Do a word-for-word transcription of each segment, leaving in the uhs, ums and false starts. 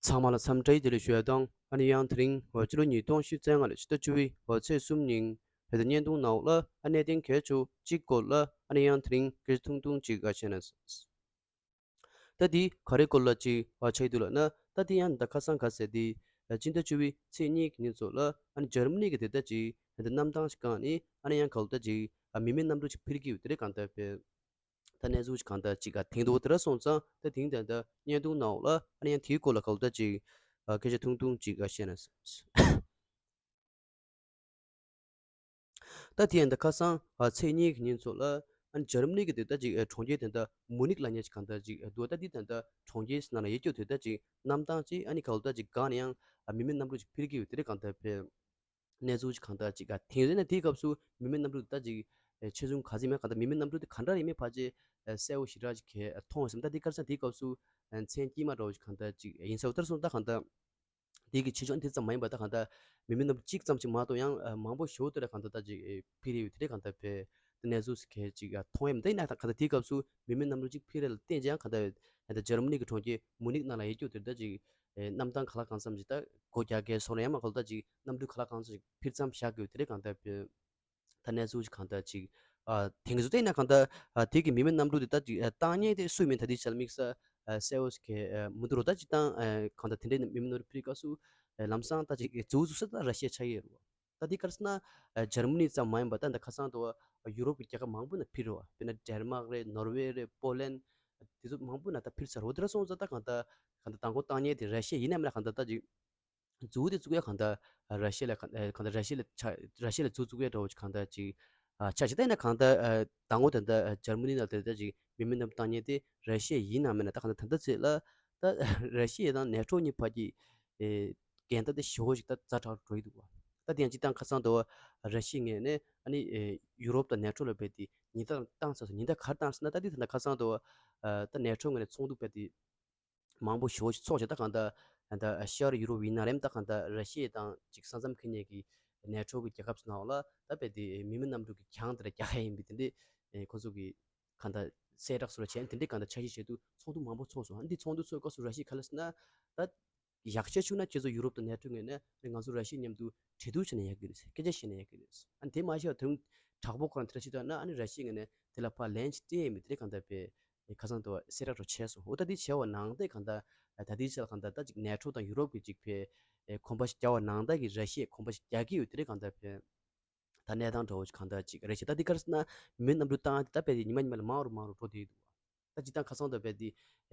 ཚང་མ་ལ་འཚམས་འདྲིའི་བདེ་ལེགས་ཞུ་ཡ་དང་། ཨ་ནི་ཡང་དེ་རིང་འོ་ཕྱི་ལོ་ཉིས་སྟོང་ཉི་ཤུ་རྩ་ལྔ་ལོའི་ཕྱི་ཟླ་བཅུ་པའི་འོ་ཚེས་གསུམ་ཉིན་བོད་དུ་བརྙན་ཐུང་ནང་ལ་ཨ་གནད་དོན་གལ་ཆེ་གཅིག་སྐོར་ལ་ཨ་ནི་ཡང་དེ་རིང་སྐད་ཆ་ཐུང་ཐུང་ཅིག་ཨ་བཤད་ན། ད་དེ་ག་རེ་སྐོར་ལ་ཅིག་ཨ་ཆགས་ཀྱི་འདུག་ལབ་ན། ད་དེ་ཡང་ད་ཁ་སང་ག་ཟེར་དེ་ཨ་སྤྱི་ཟླ་བཅུ་པའི་ཚེས་གཉིས་ཀྱི་ཉིན་ཚོ་ལ་ཨ་ནི་འཇར་མ་ནི་གི་དེ་ད་ཅིག་ཨ་ད་གནམ་ཐང་ཞིག་གང་ནས་ཨ་ནི་ཡང་ག་ལ་ད་ཅིག་ཨ་མི་མེད་གནམ་གྲུ་ཅིག་འཕུར་གྱི་ཡོད་དེ་རེད། གང་ལྟར་བས། ད་གནས་ཚུལ་ཅིག་གང་ལྟར་ཅིག་ག་ཐེངས་དུ་དེ་ར་སོང་ཙང་། ད་དེང་ད་ད་བརྙན་ཐུང་ནང་ལ་ཨ་ནི་ཡང་དེའི་སྐོར་ལ་ག་ལ་ད་ཅིག་ཨ་སྐད་ཆ་ཐུང་ཐུང་ཅིག་ཨ་བཤད་ན། ད་དེ་ཡང་ད་ཁ་སང་ཨ་ཚེས་གཉིས་ཀྱི་ཉིན་ཚོ་ལ་ཨ་ནི་འཇར་མ་ནི་གི་དེ་ད་ཅིག་ཨ་གྲོང་ཁྱེར་དེ་ད་མུ་ནིག་ལབ་མཁན་ཅིག་གང་ལྟར་ཅིག་ཨ་འདུག་ད་དེ་ད་ད་གྲོང་ཁྱེར་ནང་ལ་ཡོད་རྒྱུ་དེ་ད་ཅིག་གནམ་ཐང་ཅིག་ཨ་ནི་ག་ལ་ད་ཅིག་གང་ནས་ཡང་ཨ་མི་མེད་གནམ་གྲུ་ཅིག་འཕུར་གྱི་ཡོད་དེ་རེད། གང་ལྟར་བས། གནས་ཚུལ་ཅིག་གང་ལྟར་ཅིག་ག་དེང་རེད་ན། དེའི་སྐབས་སུ་མི་མེད་གནམ་གྲུ་ད་ཅིག་ཨེ་ཆེ་ཆུང་ག་ཚོད་མེད། གང་ལྟར་མི་མེད་གནམ་གྲུ་དེ་ག་འདྲ་ཡིན་མིན་ཕལ་ཆེར་ཨེ་གསལ་པོ་ཞེ་དྲག་ཅིག་ག་མཐོང་བ་ཟིན། ད་དེ་ག་རེ་ཟེར་ན་དེའི་སྐབས་སུ་ཨེ་མཚན་དཀྱིལ་མ་འདྲ་བོ་ཅིག་གང་ལྟར་ཅིག་ཡིན་ས་རེད། ད་སོང་ད་གང་ལྟར་དེ་གི་ཆེ་ཆུང་དེ་ཙམ་མ་ཡིན་པ། ད་གང་ལྟར་མི་མེད་གནམ་གྲུ་གཅིག་ཙམ་ཅིག་མ་གཏོགས་ཡང་ཨེ་མང་པོ་ཞེ་པོ་དེ་ལ་གང་ལྟར་ད་ཅིག་ཨེ་འཕུར་ཡོད་དེ་རེད། གང་ལྟར་བས་ད་གནས་ཚུལ་ག་ཅིག་ག་མཐོང་ཡ་མི་འདུག་ཡིན་ན་ད་གང་ལྟར་དེའི་སྐབས་སུ་མི་མེད་གནམ་གྲུ་གཅིག་འཕུར་ཡ་ལ་བརྟེན་ཅིག་ཡང་གང་ལྟར་ད་འཇར་མ་ནི་གི་གྲོང་ཁྱེར་མུ་ནིག་ནང་ལ་ཡོད་རྒྱུ་དེ་ད་ཅིག་ཨེ་གནམ་ཐང་ག་ལ་གང་འཚམ་ཅིག་ད་སྒོ་རྒྱག་གི་སོང་ན་ཡང་མ་ག་ལ་ད་ཅིག་གནམ་གྲུ་ག་ལ་གང་འཚམ་ཅིག་འཕུར་མཚམས་བཞག་གི་ཡོད་དེ་རེད། གང་ལྟར་བས་ད་གནས་ཚུལ་ཅིག་གང་ལྟར་ཅིག་ཨ་དེང་གི་ཚོ་བལྟས་ན་གང་ལྟར་ཨ་དེ་གི་མི་མེད་གནམ་གྲུ་དེ་ད་ཅིག་ཨ་བཏང་མཁན་དེ་སུ་མིན་ད་དེ་ཆ་ལ་དམིགས་བསལ་ཨ་གསལ་པོ་ཞིག་ག་མི་འདུག་རོ། ད་ཅིག་བཏང་ཨ་གང་ལྟར་དེ་འདྲའི་མི་མེད་གནམ་གྲུ་འཕུར་སྐབས་སུ་ཨ་ལམ་སང་ད་ཅིག་འཛུགས་འཛུགས་ས་ད་ར་ཤི་ཡ་ཆགས་ཀྱི་ཡོད་རེད་བ། ད་འདི་ག་རེ་ཟེར་ན། ཨ་འཇར་མ་ནི་ཙམ་མ་ཡིན་པ་ད་འདི་ཁ་སང་དུ་ཡུ་རོབ་ཀྱི་རྒྱལ་ཁབ་མང་པོ་ནང་འཕུར་རེད་བ། དཔེར་ན་ཌེན་མག་རེད། ནོར་ཝེ་རེད། པོ་ལན། དེ་ཚོ་མང་པོ་ནང་ད་འཕུར་ཚར་རེད་བ། དེ་འདྲ་སོང་ཙང་ད་གང་ལྟར་གང་ལྟར་མདང་དགོང་བཏང་མཁན་དེ་ར་ཤི་ཡ་ཡིན་ནམ་མིན་ན། གང་ལྟར་ད་ཅིག་མཛུབ་དེ་བཙུགས་ཡ་གང་ལྟར་ར་ཤི་ཡ་ལ་གང་ལྟར་ར་ཤི་ཡ་ལ་ཆ་ར་ཤི་ཡ་ལ་མཛུབ་བཙུགས་ཡ་འདྲ་བོ་ཅིག་གང་ལྟར་ཅིག་ཨ་ཆགས་ཤག་ད་ཡིན་ན་གང་ལྟར་ཨ་མདང་དགོང་ད་ལྟ་ཨ་འཇར་མ་ནི་ནང་དེ་ལྟར་ཅིག་མི་མེད་གནམ་བཏང་མཁན་དེ་ར་ཤི་ཡ་ཡིན་ནམ་མིན་ན། ད་གང་ལྟར་ད་ལྟ་ཚེ་ལ་ད་ར་ཤི་ཡ་དང་ནེ་ཊོ་གཉིས་བར་གྱི་ཨེ་འགལ་ཟླ་དེ་ཞེ་པོ་ཞིག་ད་ཛ་དྲག་འགྲོ་ཡི་འདུག་བ། ད་དེ་ཡང་སྤྱིར་བཏང་ཁ་སང་དུ་ར་ཤི་ཡའི་ངོས་ནས་ཨ་ནི་ཨེ་ཡུ་རོབ་དང་ནེ་ཊོ་ལ་རྦད་དེ་ཉེན་བརྡ་བཏང་ཚར་སོང་། ཉེན་བརྡ་ག་རེ་བཏང་ཟེར་ན། ད་དེ་ད་ལྟ་ཁ་སང་དུ་ཨ་ད་ནེ་ཊོ་ངོས་ནས་ཚོགས་འདུ་རྦད་དེ་མང་པོ་ཞེ་པོ་ཞིག་ཚོགས་བྱས། ད་གང་ལྟར་ད་ཤར་ཡུ་རོབ་ཡིན་ན་རེད། ད་གང་ལྟར་ར་ཤི་ཡ་དང་ཅིག་ས་མཚམས་འཁེལ་མཁན་གྱི་ནེ་ཊོ་གི་རྒྱལ་ཁབ་ཚོ་ནང་ལ་ད་རྦད་དེ་མི་མེད་གནམ་གྲུ་གི་གྱང་དེ་འདྲ་རྒྱག་ཡ་ཡིན་པའི་དེ་འདྲའི་ཨེ་ཁོ་ཚོ་གི་གང་ལྟར་གསལ་བསྒྲགས་སོགས་ལ་བྱས་ནས་དེ་འདྲའི་གང་ལྟར་འཆར་གཞི་བྱས་འདུག་ཚོགས་འདུ་མང་པོ་ཚོགས་སོང་། ཨ་འདི་ཚོགས་འདུ་ཚོགས་སྐབས་སུ་ར་ཤི་ཡས་ག་རེ་ཟེར་ན། ད་ཡག་ཤོས་བྱུང་ན་ཁྱེད་ཚོ་ཡུ་རོབ་དང་ནེ་ཊོ་ངོས་ནས་ང་ཚོ་ར་ཤི་ཡ་མཉམ་དུ་གྲོས་བསྡུར་བྱས་ན་ཡག་གི་རེད། སྐད་ཆ་བཤད་ན་ཡག་གི་རེད། ཨ་དེ་མ་ཤེས་པ་དོན་དྲག་པོ་ཁོ་རང་དེ་འདྲ་བྱེད་ཐུབ་ན། ཨ་ནི་ར་ཤི་ཡ་ངོས་ནས་དེ་ལ་ཕར་ལན་ཅིག་སྤྲད་ཡས་མེད་དེ་རེད། གང་ལྟར་བས་ཁ་སང་དུ་གསལ་བསྒྲགས་འདྲ་བྱས་སོང་། འོ་ད་འདི་བྱས་པ་ནང་བཞིན་གང་ལྟར་ད་ལྟའི་ཆར་གང་ལྟར་ད་ཅིག་ནེ་ཊོ་དང་ཡུ་རོབ་ཀྱི་ཅིག་ཕར་གོམ་པ་ཞིག་རྒྱག་པ་ནང་བཞིན་གྱི་ར་ཤི་ཡས་གོམ་པ་ཞིག་རྒྱག་གི་ཡོད་དེ་རེད། གང་ལྟར་བས། ད་གནས་སྟངས་འདྲ་བོ་ཞིག་གང་ལྟར་ཅིག་རེད་ཤག་ད་འདི་ག་རེ་ཟེར་ན། མི་མེད་གནམ་གྲུ་བཏང་ཡ་དེ་ད་རྦད་དེ་ཉི་མ་ཉི་མ་ལ་མང་རུ་མང་རུ་འགྲོ་བསྡད་ཡོད་འདུག་ད་སྤྱིར་བཏང་ཁ་སང་དུ་རྦད་དེ་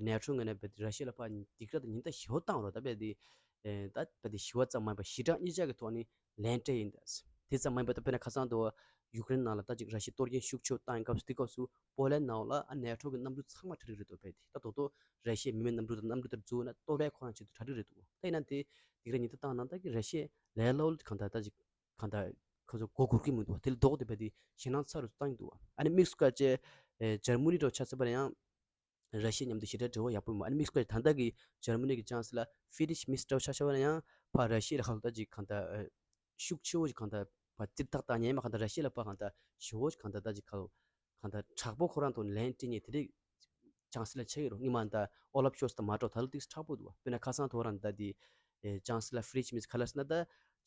ནེ་ཊོ་ངོས་ནས་རྦད་དེ་ར་ཤི་ཡ་ལ་ཕར་སྡིགས་ར་དང་ཉེན་བརྡ་ཞེ་པོ་བཏང་རོགས། ད་རྦད་དེ་ཨེ་ད་རྦད་དེ་ཞི་བ་ཙམ་མ་ཡིན་པར་ཞི་དྲག་གཉིས་ཆ་གི་ཐོག་ནས་ལན་སྤྲད་ཡིན་ད། དེ་ཙམ་མ་ཡིན་པར་ད་དཔེར་ན་ཁ་སང་དུ་ཡུཀ་རེན་ནང་ལ་ད་ཅིག་ར་ཤི་ཡས་གཏོར་སྐྱོན་ཤུགས་ཆེ་བཏང་ཡོད་སྐབས་སུ། དེ་སྐབས་སུ་པོ་ལན་ནང་ལ་ཨ་ནེ་ཊོ་གི་གནམ་གྲུ་ཚང་མ་གྲ་སྒྲིག་རེད་འདུག་རྦད་དེ་ད་དོ་དོ་ར་ཤི་ཡས་མི་མེད་གནམ་གྲུ་དང་གནམ་གྲུ་དེར་འཛུལ་ན་གཏོར་བའི་ཁོ་རང་ཆེད་དུ་གྲ་སྒྲིག་རེད་འདུག་ད་ཡིན་ན་དེ་སྡིགས་ར་ཉེན་བརྡ་བཏང་གནང་སྟངས་ཀྱིས་ར་ཤི་ཡས་ལས་སླ་པོ་གང་ལྟར་ད་ཅིག་གང་ལྟར་ཁོ་ཚོ་མགོ་སྒུར་གྱི་མི་འདུག་དེ་ལ་ལྡོག་སྟེ་རྦད་དེ་ཞེད་སྣང་ཚ་རུ་བཏང་གི་འདུག་ཨ་ནི་དམིགས་སུ་བཀར་བྱས་ཨེ་འཇར་མ་ནི་འདྲ་བོ་ཆ་བཞག་པ་ན་ཡང་ར་ཤི་ཡ་མཉམ་དུ་ཞེ་དྲག་འབྲེལ་བ་ཡག་པོ་མེད། ཨ་ནི་དམིགས་སུ་བཀར་བྱས་ད་ལྟ་གི་འཇར་མ་ནི་གི་ཅང་སི་ལར་ཧྥི་རི་ཌི་ཡེ་མེར་ཟེར་བ་ཆ་བཞག་པ་ན་ཡང་ཕར་ར་ཤི་ཡ་ལ་ཁ་ལོ་ད་ཅིག་གང་ལྟར་ཨེ་ཤུགས་ཆེ་བོ་ཞིག་གང་ལྟར་ཕར་ཙིར་ཐག་བཏང་མཁན་མ། གང་ལྟར་ར་ཤི་ཡ་ལ་ཕར་གང་ལྟར་ཞེ་པོ་ཞིག་གང་ལྟར་ད་ཅིག་ཁ་ལོ་གང་ལྟར་དྲག་པོ་ཁོ་རང་ཐོག་ནས་ལན་སྤྲད་མཁན་དེ་འདྲའི་ཅང་སི་ལར་ཆགས་ཡོད་རེད། སྔོན་མ་ད་ཨོ་ལབ་ཤོལ་ཛ་དང་མ་འདྲ་བ་ད་ལོ་ཏོག་ཙམ་དྲག་པོ་འདུག་དཔེར་ན་ཁ་སང་ཐོག་རང་ད་དེ་ཨེ་ཅང་སི་ལར་ཧྥི་རི་ཌི་ཡེ་མེར་ཟེར་ག་རེ་ཟེར་ན། ད་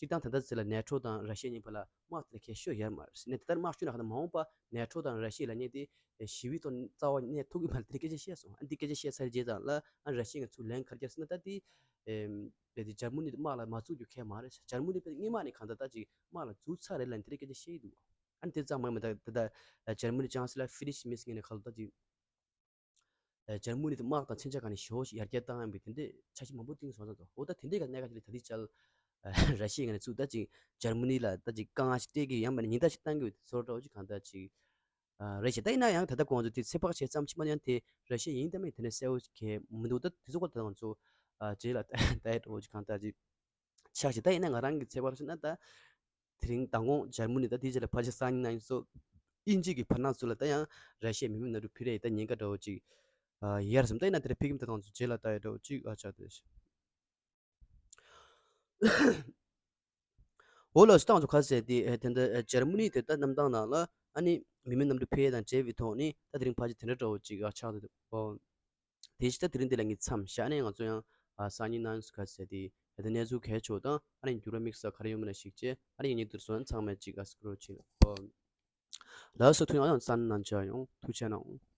སྤྱིར་བཏང་ད་ལྟ་ཚེ་ལ་ནེ་ཊོ་དང་ར་ཤི་ཡ་གཉིས་བར་ལ་དམག་དེ་ལ་ཁྱད་ཤོར་ཡོད་མ་རེད་ཟེར་ནས། དེ་ལྟར་དམག་ཤོར་ན་གང་ལྟར་མ་འོངས་པ་ནེ་ཊོ་དང་ར་ཤི་ཡ་ལབ་མཁན་དེ་ཞི་བའི་ཐོག་རྩ་བ་ནས་ཐུག་གི་མ་རེད། དེ་སྐད་ཆ་བཤད་སོང་། ཨ་འདི་སྐད་ཆ་བཤད་ཚར་རྗེས་ཙམ་ལ་ཨ་ར་ཤི་ཡ་ང་ཚོ་ལན་ག་རེ་རྒྱག་ཟེར་ན། ད་དེ་ཨེམ་རྦད་དེ་འཇར་མ་ནི་དམག་ལ་མ་འཛུལ་རྒྱུ་གལ་མ་རེད། འཇར་མ་ནི་རྦད་དེ་སྔོན་མ་ནས་གང་ལྟར་ད་ཅིག་དམག་ལ་འཛུལ་ཚར་རེད་ལབ་ནས་དེ་འདྲའི་སྐད་ཆ་བཤད་ཀྱི་འདུག་ཨ་ནི་དེ་ཙམ་མ་ཡིན་པ་ད་ད་ད་འཇར་མ་ནི་ཅང་སི་ལར་ཧྥི་རི་ཌི་ཡེ་མེར་ཟེར་མཁན་ནས་གང་ལྟར་ད་ཅིག་ཨ་འཇར་མ་ནི་དེ་དམག་དང་མཚོན་ཆ་གང་ནས་ཞེ་པོ་ཞིག་ཡར་རྒྱས་བཏང་ཡོད་པའི་དེ་འདྲའི་འཆར་གཞི་མང་པོ་བཏིང་སོང་ཙང་། འོ་ད་དེ་འདྲའི་ག་གནད་འགག་ཅིག་ལ་ད་ལྟའི་ཆར་ཨ་ར་ཤི་ཡའི་ངོས་ནས་ཚུར་ད་ཅིག་འཇར་མ་ནི་ལ་ད་ཅིག་དཀའ་ངལ་ཞིག་སྤྲད་ཀྱི་ཡོད་མ་རེད། ཉེན་བརྡ་ཞིག་བཏང་གི་ཡོད་པའི་བཟོ་འདྲ་བོ་ཅིག་གང་ལྟར་ཅིག་ཨ་རེད་ཤག་ད་ཡིན་ན་ཡང་ད་ལྟ་ཁོང་ཚོ་དེ་ཚོད་དཔག་བྱས་ཙམ་ཅིག་མ་ཡང་དེ་ར་ཤི་ཡ་ཡིན་དང་མིན་དེ་ནས་གསལ་པོ་ཞིག་ག་མི་འདུག་ད་དེ་ཚོ་སྐོར་ད་ང་ཚོ་ཨ་རྗེས་ལ་ད་ཡ་འདྲ་བོ་ཅིག་གང་ལྟར་ཅིག་ཆགས་ཤིག་ད་ཡིན་ན་ང་རང་གི་ཚོད་དཔག་བྱས་ན་ད། དེ་རིང་མདང་དགོང་འཇར་མ་ནི་ད་དེའི་རྗེས་ལ་ཕལ་ཆེར་སང་ཉིན་གནངས་ཉིན་སོགས་དབྱིན་ཇི་གི་བར་སྣང་ཚོ་ལ་ད་ཡང་ར་ཤི་ཡའི་མི་མེད་གནམ་གྲུ་འཕུར་ཡས་ད་ཉེན་ཁ་འདྲ་བོ་ཅིག་ཨ་ཡོད་རེད་བསམ། ད་ཡིན་ན་དེ་འདྲ་ཕེབས་ཀྱི་མི་འདུག་ད་ང་ཚོ་རྗེས་ལ་ལྟ་ཡ་འདྲ་བོ་ཅིག་ཨ་ཆགས་བསྡད་ཤག་འོ་ལགས་སོ། ད་ང་ཚོ་ག་ཟེར་དེ་ཨེ་དེ་འདྲ་ཨེ་འཇར་མ་ནི་དེ་ད་གནམ་ཐང་ནང་ལ་ཨ་ནི་མི་མེད་གནམ་གྲུ་འཕུར་ཡས་དང་འབྲེལ་བའི་ཐོག་ནས་ད་དེ་རིང་ཕལ་ཆེར་དེ་འདྲ་འདྲ་བོ་ཅིག་ཨ་ཆགས་བསྡད་འདུག་འོ་དེ་བཞིན་ད་དེ་རིང་འདི་ལ་ངས་མཚམས་བཞག་ནས་ང་ཚོ་ཡང་ ཨ་སང་ཉིན་ནང་སུ་ག་ཟེར་དེ་ཡ་ད་གནས་ཚུལ་གལ་ཆེ་བ་དང་ཨ་ནི་འགྱུར་བ་དམིགས་བསལ་ག་རེ་ཡོད་མེད་ན་ཞིག་ཅེས་ཨ་ནི་ངེད་དུ་སོན་ཚང་མས་ཅིག་ཨ་སྐུ་རོ་ཆེ་ལ་ཨོ། ལགས་སོ། ཐུགས་རྗེ་གནང་། སང་ཉིན་ནང་ཆ་ཡོང་། ཐུགས་རྗེ་གནང་།